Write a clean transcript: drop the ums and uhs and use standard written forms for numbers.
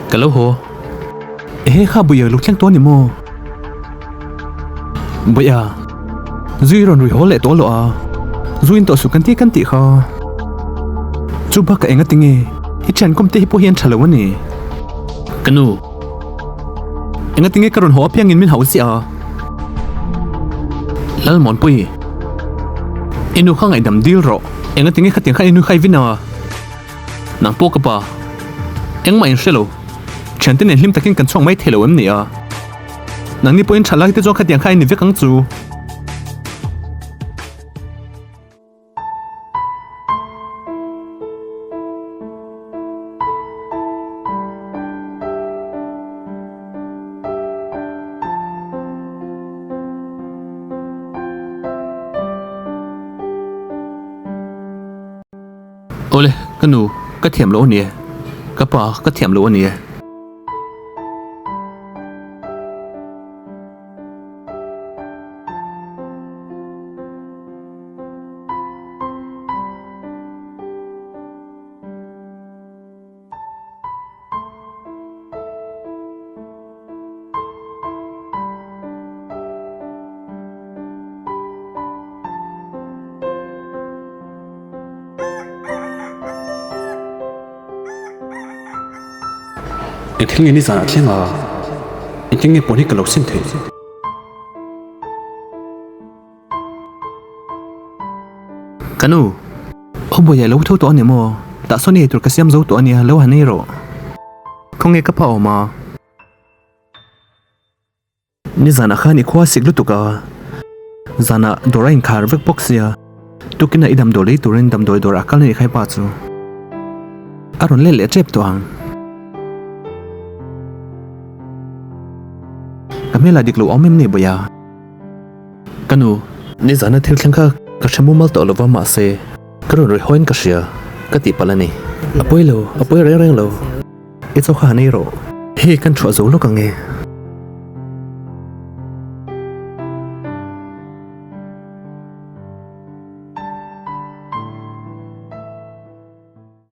Ka lo haw. Ehe kha Buia lo thleng tawh a ni maw? Buia, zu i rawn rui haw leh tawh lo a, zu in tawh suh kan ti kan tih kha. Chu bakah enga tinge i thian kawm te hi pawh hi an tha lo a ni. Ka nu, enga tinge ka rawn haw apiangin min hauh ziah a? Lalmuanpui, i nu kha ngaihdam dil rawh. Enga tinge khatiang khan i nu kha i vin a? Nang pawh ka pa, engmah in hre lo. Thiante nen hlim takin kan chhuak mai thei lo em ni a? Nangni pawhin tha lai te chuan khatiang kha i ni vek ang chu. Awle, ka nu, ka thiam loh a ni e. Ka pa, ka thiam loh a ni e. Engthil nge nizanah thleng a, engtin nge puan hi ka lo sin theih? Ka nu, aw buai a lo tho tawh a ni maw? Tah sawn i eitur ka siam zo tawh a nia, lo han ei rawh. Khawnge ka pa awm a? Nizanah khan i khua sik lutuk a, zanah dawr a inkhar vek bawk sia, tukin a i damdawi lei turin damdawi dawrah kal a ni khai pa chu. A rawn let leh tep tawh ang. Ka hmel ah dik lo awm em ni Bawia? Ka nu, nizana thil thleng kha ka hre mumal tawh lova mahse ka rawn ri hawiin ka hria ka tih palh a ni. A pawi lo, a pawi reng reng lo. I chaw kha han ei rawh. Hei kan chhuah zo lawk ang e.